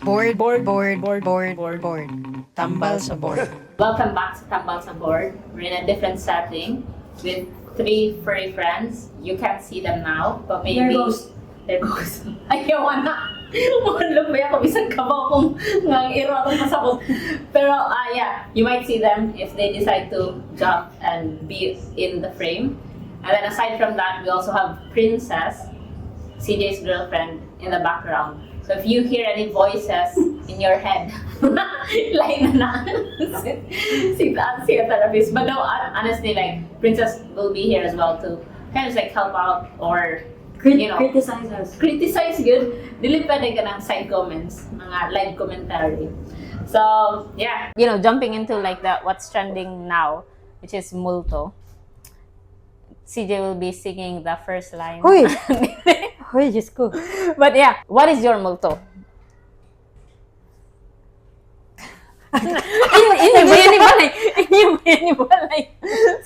Board, Board, board, board, board, board, board. Tambal sa board. Welcome back to Tambal sa Board. We're in a different setting with three furry friends. You can't see them now, but maybe They're ghosts. They're ghosts. Ayaw na. Mukhang ba ako bisan kabaw kung ngang iro akong pasabot. Pero yeah, you might see them if they decide to jump and be in the frame. And then aside from that, we also have Princess, CJ's girlfriend, in the background. So if you hear any voices in your head, lain na na. Si therapist. But no, honestly, like, Princess will be here as well to kind of like help out or Criticize us. Criticize good. Dili pwede kanang side comments, mga live commentary. So, yeah. Jumping into like the what's trending now, which is multo. CJ will be singing the first line. Huy! Huy, Diyos ko. But yeah, what is your multo? Inyo ba yan balay? Inyo ba yan balay?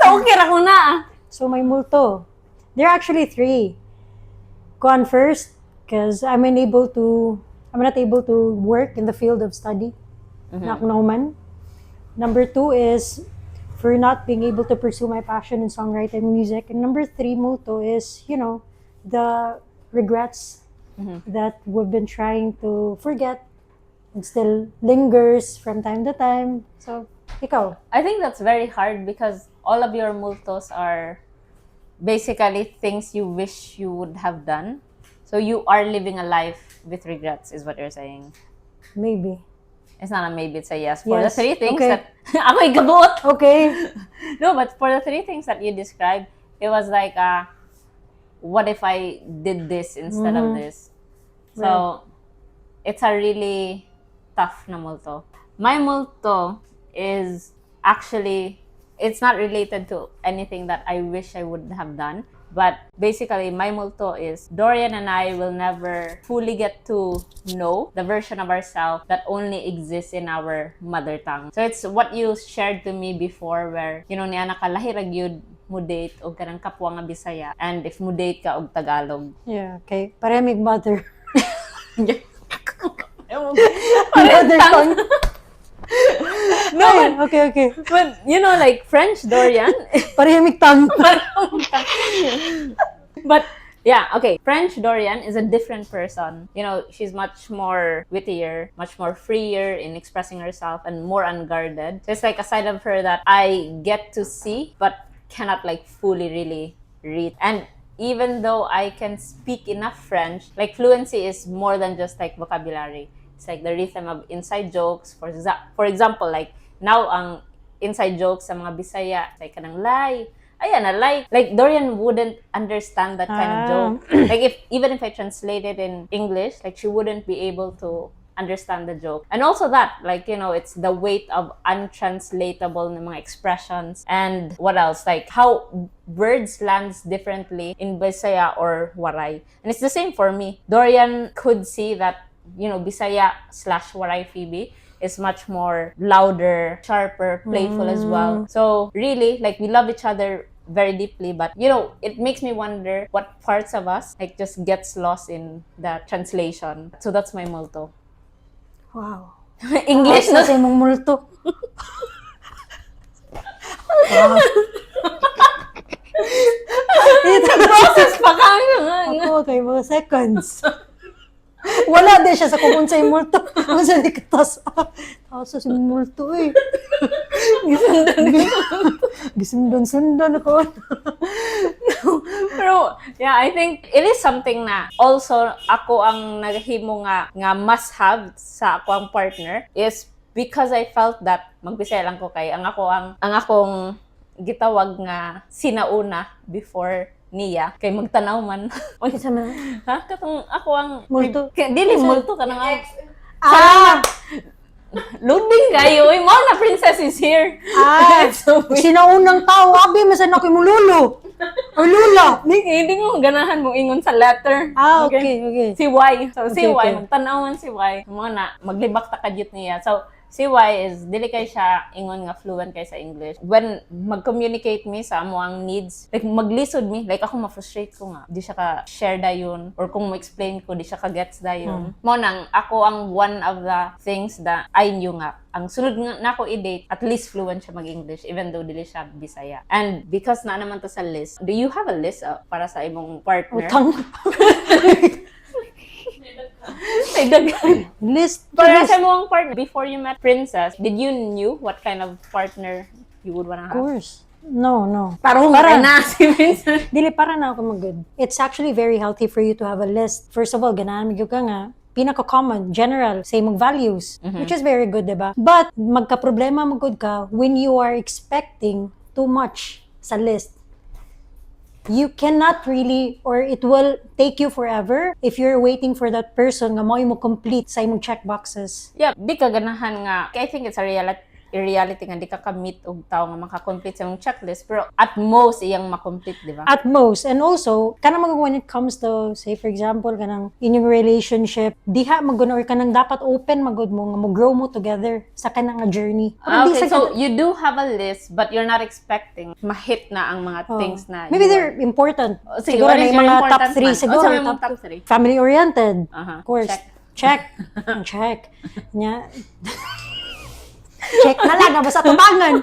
So, okay ra ko na. So, my multo. There are actually three. Kuan first, because I'm not able to work in the field of study na akong nahuman. Number two is for not being able to pursue my passion in songwriting music. And number three, multo, is, the regrets that we've been trying to forget and still lingers from time to time. So, ikaw? I think that's very hard because all of your multos are basically things you wish you would have done. So you are living a life with regrets, is what you're saying. Maybe. It's not a maybe, it's a yes. For the Yes, three things okay. that ako'y gabuot. Okay. No, but for the three things that you described, it was like, what if I did this instead of this? So, it's a really tough na multo. My multo is actually, it's not related to anything that I wish I would have done. But basically, my multo is Dorian and I will never fully get to know the version of ourselves that only exists in our mother tongue. So it's what you shared to me before where, niana ka lahi ra gyud mo date og kanang kapwa nga Bisaya and if mo date ka og Tagalog. Yeah, okay. Paremig mother. Mother Mother tongue. No, Ay, okay. but like French Dorian. Paremig tongue. But yeah, okay. French Dorian is a different person. She's much more wittier, much more freer in expressing herself and more unguarded. So it's like a side of her that I get to see but cannot like fully really read. And even though I can speak enough French, like fluency is more than just like vocabulary. It's like the rhythm of inside jokes. For example, like now ang inside jokes sa mga Bisaya, like kanang lie. Ayan na, like Dorian wouldn't understand that kind of joke. Like if even if I translate it in English, like she wouldn't be able to understand the joke. And also that, like, it's the weight of untranslatable na mga expressions. And what else? Like how words lands differently in Bisaya or Waray. And it's the same for me. Dorian could see that, Bisaya/Waray Phoebe is much more louder, sharper, playful as well. So really, like we love each other very deeply, but it makes me wonder what parts of us like just gets lost in the translation. So that's my multo. Wow. English na no? sa imong multo. Wow. Process pa ka. Ako kay mga seconds. Wala din siya sa kung unsay multo. Unsa di katas. Taas sa multo eh. Gisundan. Gisundan-sundan ako. Pero yeah, I think it is something na also ako ang naghimo nga must have sa ako ang partner is because I felt that magbisaya lang ko kay ang akong gitawag nga sinauna before niya kay magtanaw man. Kinsa man? Ha, katong ako ang Multo? Kay, dili multo kanang Ah! Loading kayo. Uy, mao na Princess is here. Ah! It's so weird. Sinaunang tao, abi, masan ako imong lulo. Or lula. Hindi, hindi ko ganahan mo ingon sa letter. Ah, okay. Si Y. So, si Okay, Y, okay. magtanaw man si Y. Mga na, maglibak ta kadyot niya. So, Si Y is dili kay siya ingon nga fluent kay sa English. When mag-communicate mi sa amoang needs, like maglisod mi, like ako ma-frustrate ko nga di siya ka share dayon or kung mo-explain ko di siya ka gets dayon. Mao nang ako ang one of the things that I knew nga ang sunod nga nako i-date, at least fluent siya mag-English even though dili siya Bisaya. And because na naman to sa list, do you have a list para sa imong partner? Utang. Ay, daghan. List. Para list. sa imong partner, before you met Princess, did you knew what kind of partner you would wanna Of have? course. No. Parang Para- na si Princess. Dili para na ako mag-good. It's actually very healthy for you to have a list. First of all, ganahan mo ka nga pinaka-common, general, sa imong values, which is very good, diba? But, magka-problema mo gud ka when you are expecting too much sa list. You cannot really, or it will take you forever if you're waiting for that person nga mo complete sa imong check boxes. Yeah, di ka ganahan nga. I think it's a reality nga di ka ka-meet og tao nga maka-complete sa imong checklist, pero at most iyang ma-complete, di ba? At most. And also, kanang mga when it comes to, say for example, kanang inyong relationship, diha maguna or kanang dapat open magud mo nga mo grow mo together sa kanang nga journey. Ah, Di okay, sa so you do have a list, but you're not expecting ma-hit na ang mga Oh. things na Maybe you they're important. Oh, sige, Siguro what na is yung your mga top important 3 man? siguro. Oh, sabi mong top three. Family-oriented. Aha. Of course. Check. Check. Check. Nya. Check na lang, basta tubangan.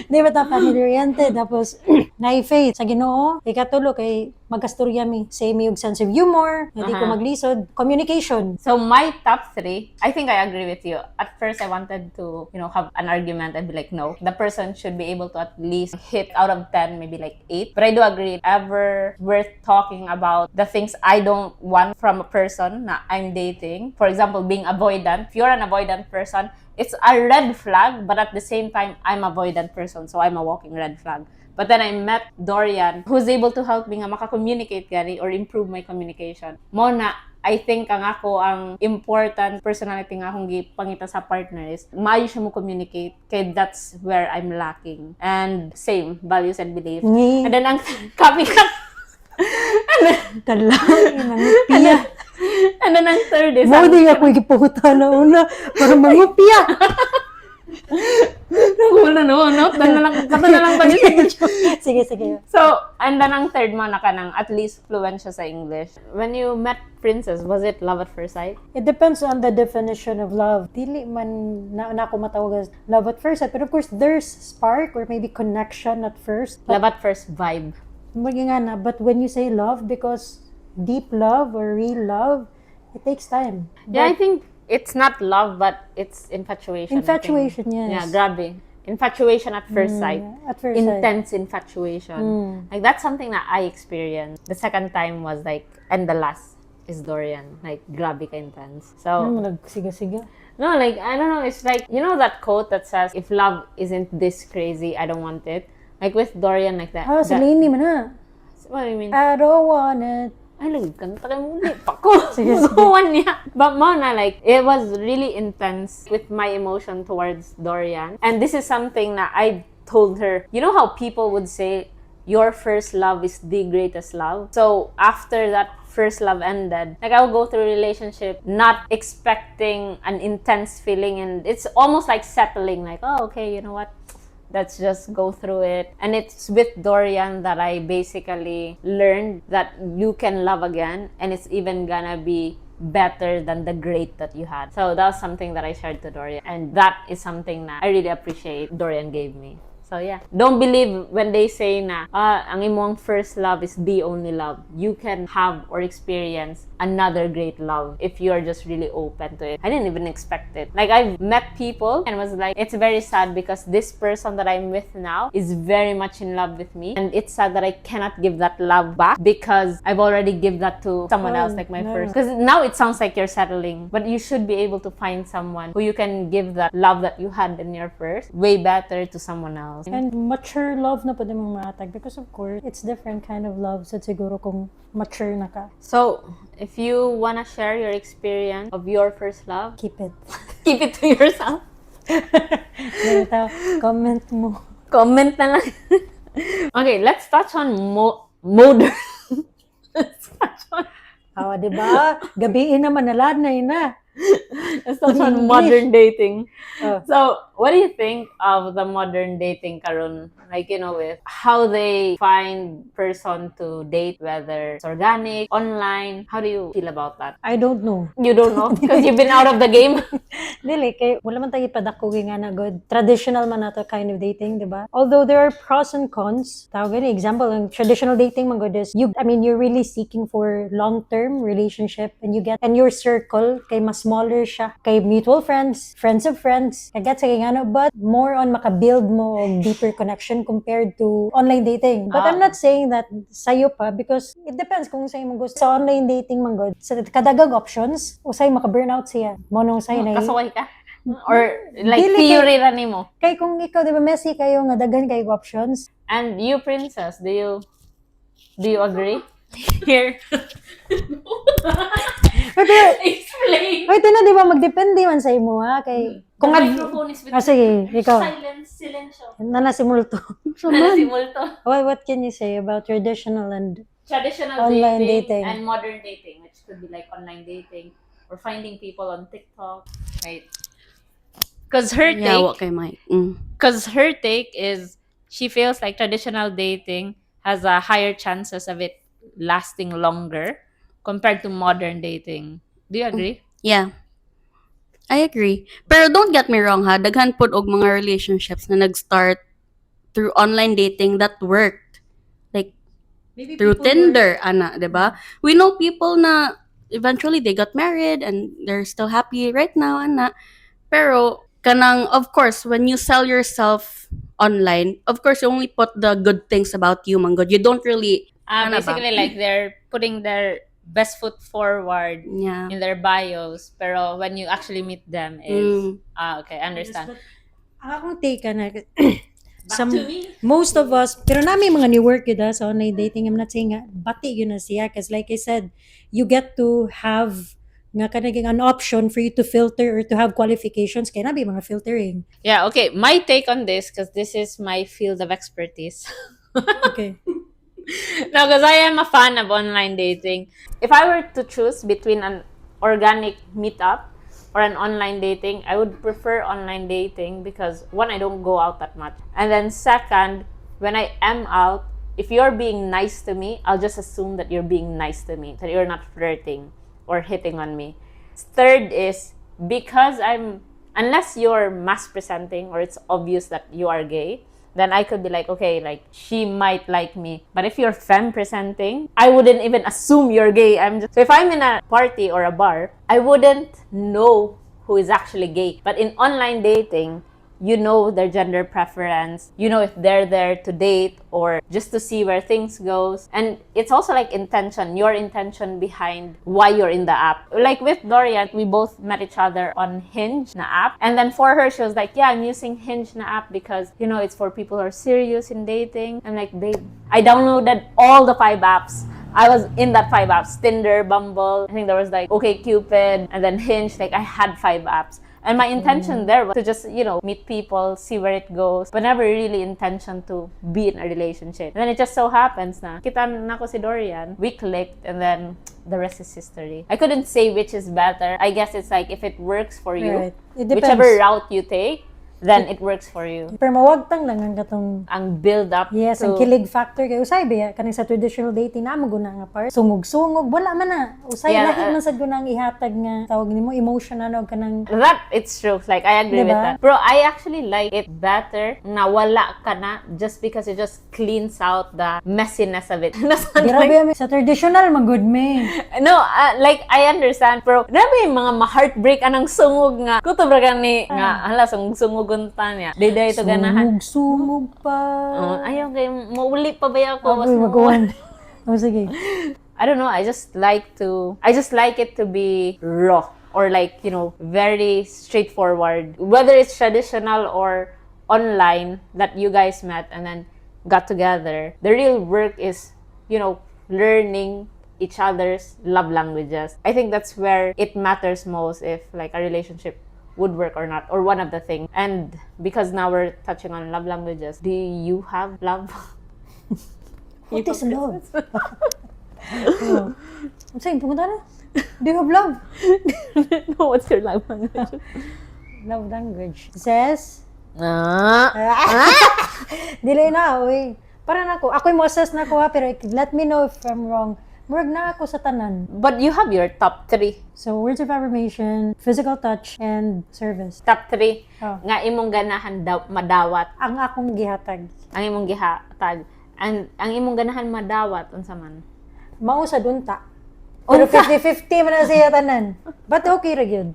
Di ba ta family-oriented? Tapos, naay faith sa Ginoo. Ikatulo kay magastorya mi. Same yung sense of humor, nga di ko maglisod. Communication. So my top three, I think I agree with you. At first, I wanted to have an argument and be like, "No, the person should be able to at least hit out of 10, maybe like 8." But I do agree, ever worth talking about the things I don't want from a person na I'm dating. For example, being avoidant. If you're an avoidant person, it's a red flag, but at the same time, I'm avoidant person, so I'm a walking red flag. But then I met Dorian, who's able to help me nga maka-communicate gani or improve my communication. Mao na, I think ang ako ang important personality nga akong gipangita sa partner is maayo siya mo communicate kay that's where I'm lacking. And same, values and beliefs. Ngi. And then ang copycat. Dala, nangupia. And then ang third is Mao di ako gipunta na una para mangupia. Wala no, no, na lang, kato na lang ba? Sige, sige. So, and then ang third mo na kanang at least fluent siya sa English. When you met Princess, was it love at first sight? It depends on the definition of love. Dili man na ako matawag as love at first sight. But of course, there's spark or maybe connection at first. But, Love at first vibe. Mga nga na, but when you say love, because deep love or real love, it takes time. Yeah, I think it's not love, but it's infatuation, I think. Infatuation, yes. Yeah, grabe. Infatuation at first sight. At first sight. Intense infatuation. Like that's something that I experienced. The second time was like, and the last is Dorian. Like, grabe ka intense. So, Ano, nagsiga-siga. No, like, I don't know. It's like, you know that quote that says, "If love isn't this crazy, I don't want it"? Like with Dorian, like that. Ah, sa LANY man na. What do you mean? I don't want it. Ay, lagi, kanta kayo muli. Pako. Sige, sige. Guwan niya. But mao na, like, it was really intense with my emotion towards Dorian. And this is something that I told her. You know how people would say, "Your first love is the greatest love"? So, after that first love ended, like, I would go through a relationship not expecting an intense feeling. And it's almost like settling, like, "Oh, okay, you know what? Let's just go through it." And it's with Dorian that I basically learned that you can love again and it's even gonna be better than the great that you had. So that was something that I shared to Dorian. And that is something that I really appreciate Dorian gave me. So yeah, don't believe when they say na ang imong first love is the only love. You can have or experience another great love if you are just really open to it. I didn't even expect it. Like, I've met people and was like, "It's very sad because this person that I'm with now is very much in love with me, and it's sad that I cannot give that love back because I've already give that to someone else," like my no. first. Because now it sounds like you're settling, but you should be able to find someone who you can give that love that you had in your first way better to someone else. And mature love na pwede mong maatag because, of course, it's different kind of love sa siguro kung mature na ka. So, if you wanna share your experience of your first love, Keep it. Keep it to yourself. Ganito, comment mo. Comment na lang. Okay, let's touch on modern. Let's touch on Ah, di ba? Gabiin naman nalanay na. Let's touch on English. Modern dating. Oh. So, what do you think of the modern dating karon? Like, with how they find person to date, whether it's organic, online. How do you feel about that? I don't know. You don't know because you've been out of the game. Dili, kay wala man tayo ipadako nga na good. Traditional man nato kind of dating, di ba? Although there are pros and cons. Tawag gani, example, ang traditional dating man gud is, you, I mean, you're really seeking for long-term relationship and you get, and your circle, kay mas smaller siya. Kay mutual friends, friends of friends, kaget sa ano, but more on maka-build mo og deeper connection compared to online dating. But I'm not saying that sayo pa because it depends kung sa imong gusto. Sa online dating man gud, sa kadagag options, usay maka-burnout siya. Mo nung usay na Kasuway ka? Or like Dili kay- theory ra nimo? Kay kung ikaw, di ba, messy kayo nga daghan kayo options. And you, princess, do you agree? Here. Pero, pero Explain. wait na, di ba, magdepende man sa imo, ha? Kay, kung The microphone is with Ah, sige, ikaw. Silence, silencio. Nana si Multo. Nana si Multo. What can you say about traditional and Traditional online dating, dating. And modern dating, which could be like online dating or finding people on TikTok, right? Because her Yeah, take, wa kay Mike. Because her take is she feels like traditional dating has a higher chances of it lasting longer compared to modern dating. Do you agree? Yeah. I agree. Pero don't get me wrong ha, daghan pod og mga relationships na nag-start through online dating that worked. Like Maybe through Tinder, ana, 'di ba? We know people na eventually they got married and they're still happy right now, ana. Pero kanang, of course, when you sell yourself online, of course you only put the good things about you, man gud. You don't really Ano ba? Basically, like they're putting their best foot forward in their bios, pero when you actually meet them is ah, okay, I understand. Ang akong take na Back to me. Most of us, pero nami mga ni work yun ah, sa online dating, I'm not saying nga, bati yun na siya. Because like I said, you get to have nga kanaging an option for you to filter or to have qualifications. Kaya nabi mga filtering. Yeah, okay. My take on this, because this is my field of expertise. No, because I am a fan of online dating. If I were to choose between an organic meetup or an online dating, I would prefer online dating because, one, I don't go out that much. And then second, when I am out, if you're being nice to me, I'll just assume that you're being nice to me, that you're not flirting or hitting on me. Third is because I'm unless you're mass presenting or it's obvious that you are gay, then I could be like, "Okay, like she might like me." But if you're femme presenting, I wouldn't even assume you're gay. I'm just So if I'm in a party or a bar, I wouldn't know who is actually gay. But in online dating, you know their gender preference, you know if they're there to date or just to see where things goes. And it's also like intention, your intention behind why you're in the app. Like with Dorian, we both met each other on Hinge na app, and then for her, she was like, "Yeah, I'm using Hinge na app because it's for people who are serious in dating." I'm like, "Babe, I downloaded all the five apps. I was in that five apps: Tinder, Bumble, I think there was like OkCupid, and then Hinge." Like, I had five apps. And my intention there was to just meet people, see where it goes, but never really intention to be in a relationship. And then it just so happens na kita nako si Dorian, we clicked, and then the rest is history. I couldn't say which is better. I guess it's like if it works for you, Right. It depends. Whichever route you take, then it works for you. Pero mawagtang lang ang katong Ang build up Yes, to ang kilig factor kay usay ba kaning sa traditional dating na mo guna nga part. Sungog-sungog wala man na. Usay lahi man sad guna ang ihatag nga tawag nimo emotion ano kanang That it's true. Like, I agree with Diba? That. Bro, I actually like it better na wala ka na just because it just cleans out the messiness of it. Grabe sa traditional man gud me. No, like I understand, pero grabe yung mga ma-heartbreak anang sungog nga. Kutob ra gani nga hala sungog-sungogon ta niya. Day to ganahan. Sungog-sungog pa. Oh, ayaw kay mauli pa ba ako? Agoy, maguwan. Oh, sige. I don't know. I just like it to be raw or like, very straightforward. Whether it's traditional or online that you guys met and then got together, the real work is learning each other's love languages. I think that's where it matters most if like a relationship would work or not, or one of the things. And because now we're touching on love languages, do you have love? What is love? Oh. Unsa yung pumunta na? Do you have love? No, what's your love language? Love language. Says, Ah. dili na, uy. Para na ako. Ako'y mo assess na ko ha, pero let me know if I'm wrong. Murag na ako sa tanan. But you have your top three. So, words of affirmation, physical touch, and service. Top three. Oh. Nga imong ganahan daw, madawat. Ang akong gihatag. Ang imong gihatag. And ang imong ganahan madawat unsa man? Mao sa dunta. Pero Unta. 50-50 man na siya tanan. But okay ra gyud.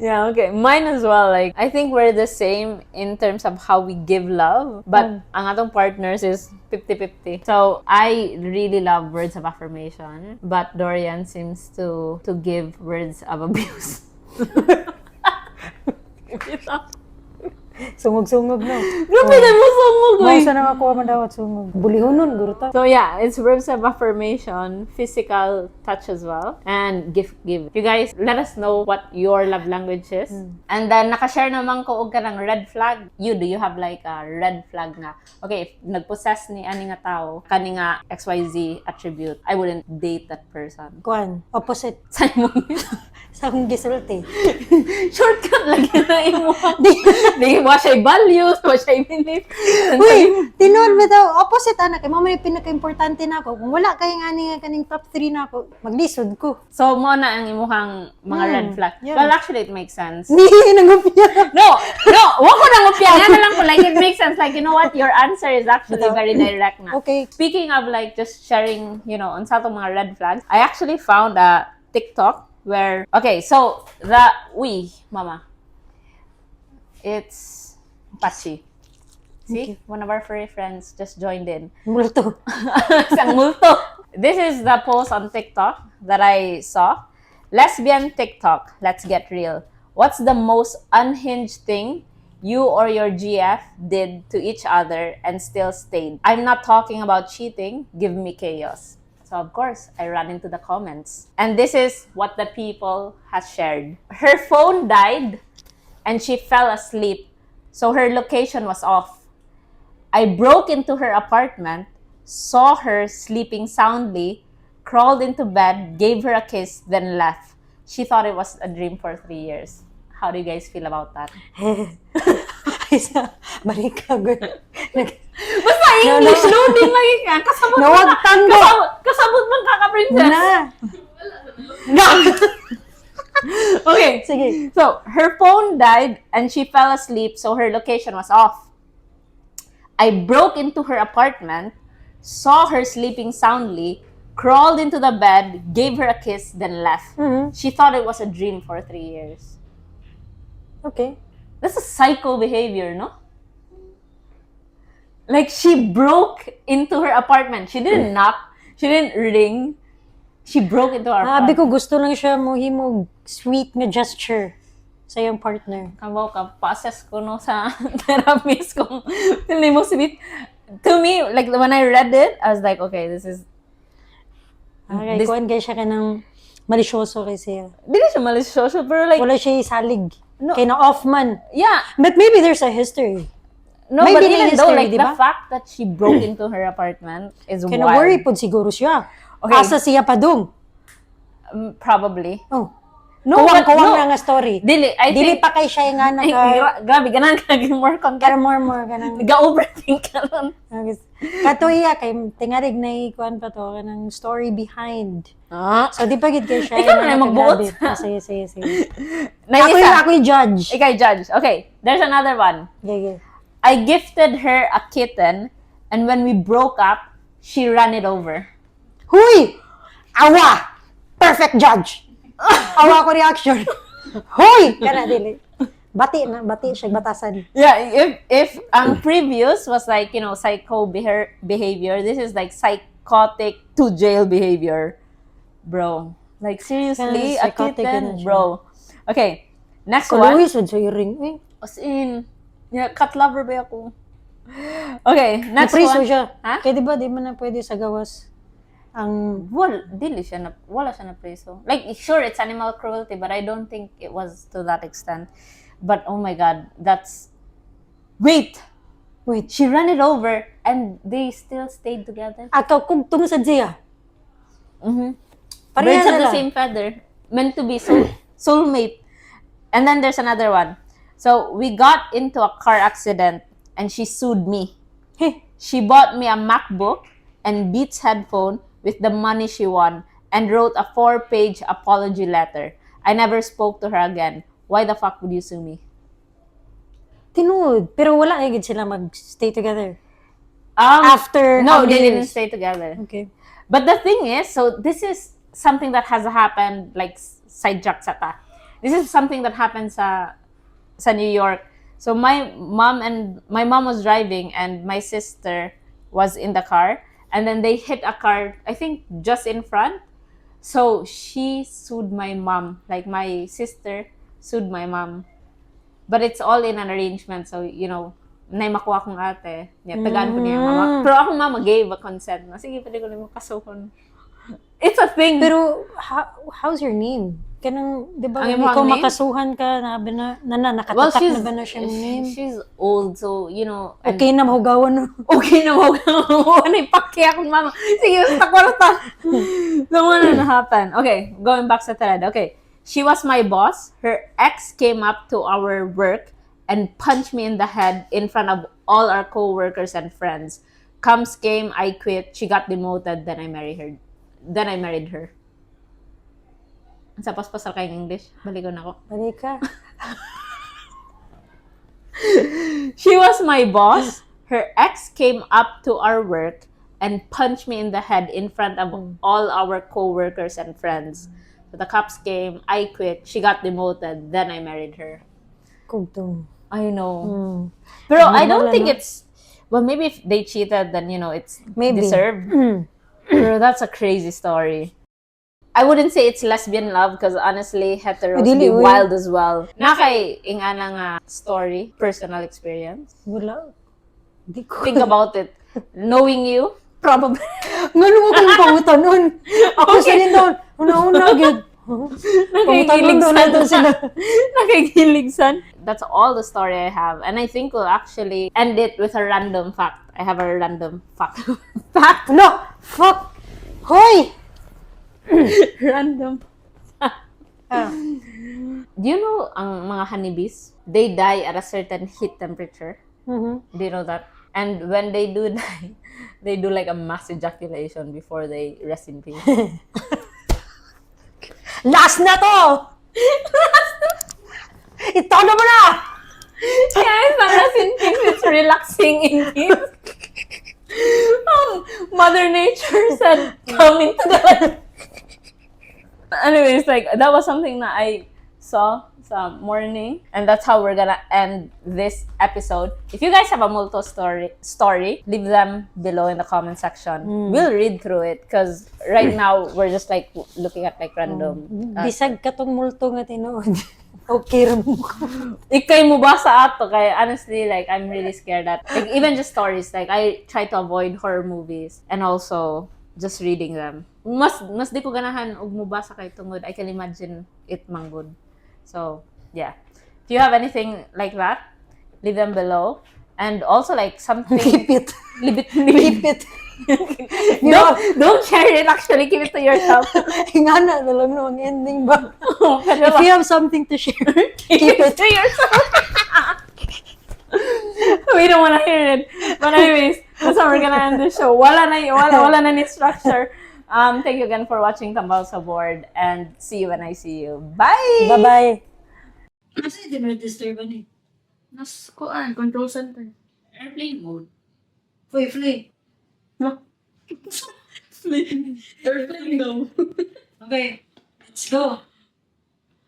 Yeah, okay. Mine as well. Like, I think we're the same in terms of how we give love, but ang atong partners is 50-50. So, I really love words of affirmation, but Dorian seems to give words of abuse. Sungog-sungog no. Grabe na mo sungog, Mao oy. sa nang ako madawat sungog. Bulihonon guro ta. So yeah, it's words of affirmation, physical touch as well, and gift give. You guys, let us know what your love language is. And then nakashare naman ko og kanang red flag. You, do you have like a red flag nga? Okay, if nagpossess ni ani nga tao kani nga XYZ attribute, I wouldn't date that person. Kuan, opposite Simon, sa akong gisulti. shortcut lagi na imo. Di wa siya values, wa siya belief. Uy, tinuod bitaw opposite ana kay mao man yung pinaka-importante nako. Kung wala kay ngani nga kaning top 3 nako, maglisod ko. So mo na ang imuhang mga red flag. Well, actually it makes sense. Ni nangupya. No, wa ko nang upya. Nga na lang ko. Like, it makes sense. Like, you know what? Your answer is actually very direct na. Okay. Speaking of like, just sharing on sa atong mga red flags, I actually found a TikTok where, okay, so, the, uy, mama. It's Pachi. See? One of our furry friends just joined in. Multo. Isang multo. This is the post on TikTok that I saw. "Lesbian TikTok. Let's get real. What's the most unhinged thing you or your GF did to each other and still stayed? I'm not talking about cheating. Give me chaos." So of course, I ran into the comments. And this is what the people has shared. Her phone died and she fell asleep. So her location was off. I broke into her apartment, saw her sleeping soundly, crawled into bed, gave her a kiss, then left. She thought it was a dream for 3 years. How do you guys feel about that? Ay, sa barika gud. Basta English, No, no. loading lagi ka. Kasabot Nawag man ka. tango. Kasabot man ka ka, princess. Na. Na. Okay. Sige. So, her phone died and she fell asleep, so her location was off. I broke into her apartment, saw her sleeping soundly, crawled into the bed, gave her a kiss, then left. She thought it was a dream for 3 years. Okay. That's a psycho behavior, no? Like, she broke into her apartment. She didn't knock. She didn't ring. She broke into her Abi apartment. ko gusto lang siya mo himog sweet nga gesture sa iyang partner. Kabaw ka, process ko no sa therapist kung hindi mo sweet. To me, like when I read it, I was like, "Okay, this is" Okay, This- kuan kay siya kanang malisyoso kay siya. Dili siya malisyoso, pero like, Wala siya isalig. No. Kay na off man. But maybe there's a history. No, Maybe but may even though, history, like, di the ba? fact that she broke into her apartment is Kay wild. na worry pod siguro siya. Okay. Asa siya padung. Probably. Oh. No, Kuwang but kuwang no. na nga story. Dili, I Dili think, pa kay siya nga Ay, naka grabe, ganan ka, more content. Kara more more kanang Ga-overthink ka lang. Kato iya kay tingarig na ikuan pa to kanang story behind. Ah. So di pa gid kay siya. Ikaw na lang magbuot. Ah, sige sige sige. Na Ako isa. yung ako yung judge. Ikaw yung judge. Okay, there's another one. Sige. I gifted her a kitten, and when we broke up, she ran it over. Huy! Awa! Perfect judge! Awa ko reaction. Huy! Kana dili. Bati na, bati siya batasan. Yeah, if ang previous was like, psycho behavior, this is like psychotic to jail behavior. Bro. Like seriously, Yeah, a psychotic kitten, yun na siya. bro. Okay, next one. Kaluwi sad sa ring. Eh, As in, yeah, cat lover ba ako? Okay, next napriso one. siya. Ha? Kaya di ba, di man na pwede sa gawas ang Well, dili siya na, wala siya na preso. Like, sure, it's animal cruelty, but I don't think it was to that extent. But oh my God, that's, wait! Wait. She ran it over and they still stayed together. Akaw kugtong sad siya. Pareha Birds of the sila. same feather. Meant to be soulmate. And then there's another one. So we got into a car accident and she sued me. Heh. She bought me a MacBook and Beats headphone with the money she won and wrote a 4-page apology letter. I never spoke to her again. Why the fuck would you sue me? Tinuod. Pero wala ay gid sila mag-stay together. After After No, how many they didn't years? stay together. Okay. But the thing is, so this is something that has happened, like, sidetrack sa ta. This is something that happened sa New York. So my mom was driving and my sister was in the car, and then they hit a car, I think, just in front. So she sued my mom, like, my sister sued my mom. But it's all in an arrangement, so nay makuha akong ate. Yeah, tagaan ko niya yung mama. Pero akong mama gave a consent na, "Sige, pwede ko nimo kasuhon." It's a thing. Pero how's your name? Kanang, di ba, Ang imong ikaw name? Makasuhan ka, na, ba na, Well, nakatatak she's, na ba na siyang name? she's old, so, and Okay na mahugawan, no? Okay na mo. Ano paki akong mama. Sige, basta kwarta. The one na happen. Okay, going back sa thread. Okay. She was my boss. Her ex came up to our work and punched me in the head in front of all our co-workers and friends. Comes came, I quit. She got demoted, then I married her. Then I married her. Sa paspasal kayong English. Baligon ako. Balik ka. She was my boss. Her ex came up to our work and punched me in the head in front of all our co-workers and friends. So the cops came, I quit, she got demoted, then I married her. Kugtong. I know. Pero I don't Wala, think no? it's, well, maybe if they cheated, then it's Maybe. Deserved. Pero that's a crazy story. I wouldn't say it's lesbian love because honestly, heteros Dili, be uy. wild as well. Na kay ingana nga story, personal experience. Wala. Di ko. Think about it. Knowing you, probably. Ngano mo kung pangutanon? Ako sa nindon. Una-una, gyud. Pangutanon daw nato sila. Nakikiligsan. That's all the story I have. And I think we'll actually end it with a random fact. I have a random fact. Fact? No! Fuck! Hoy! Random. Ah. Do you know ang mga honeybees? They die at a certain heat temperature. Do you know that? And when they do die, they do like a mass ejaculation before they rest in peace. Last na to! Ito na mo na! Yeah, it's not rest in peace. It's relaxing in peace. Mother Nature said, "Come into the light." Anyways, like, that was something that I saw some morning, and that's how we're gonna end this episode. If you guys have a multo story, leave them below in the comment section. We'll read through it because right now we're just like looking at like random. Bisag katong multo nga tinuod. Okay ra mo ko. Ikay mo ba sa ato kay honestly, like, I'm really scared that, like, even just stories, like, I try to avoid horror movies and also just reading them. Mas di ko ganahan og mobasa kay tungod I can imagine it manggod. So, yeah. If you have anything like that, leave them below. And also, like, something Keep it. Leave it, leave Keep it. it. Don't share it, actually, keep it to yourself. Ingana na lang no ang ending ba? Pero If you have something to share, keep it to yourself. We don't want to hear it. But anyways, that's how we're gonna end the show. Wala na ni structure. Thank you again for watching Tambal sa Board and see you when I see you. Bye! Bye-bye. Kasi di na disturb ani. Nas kuan, control center. Airplane mode. Fly, fly. Airplane daw. Okay, let's go.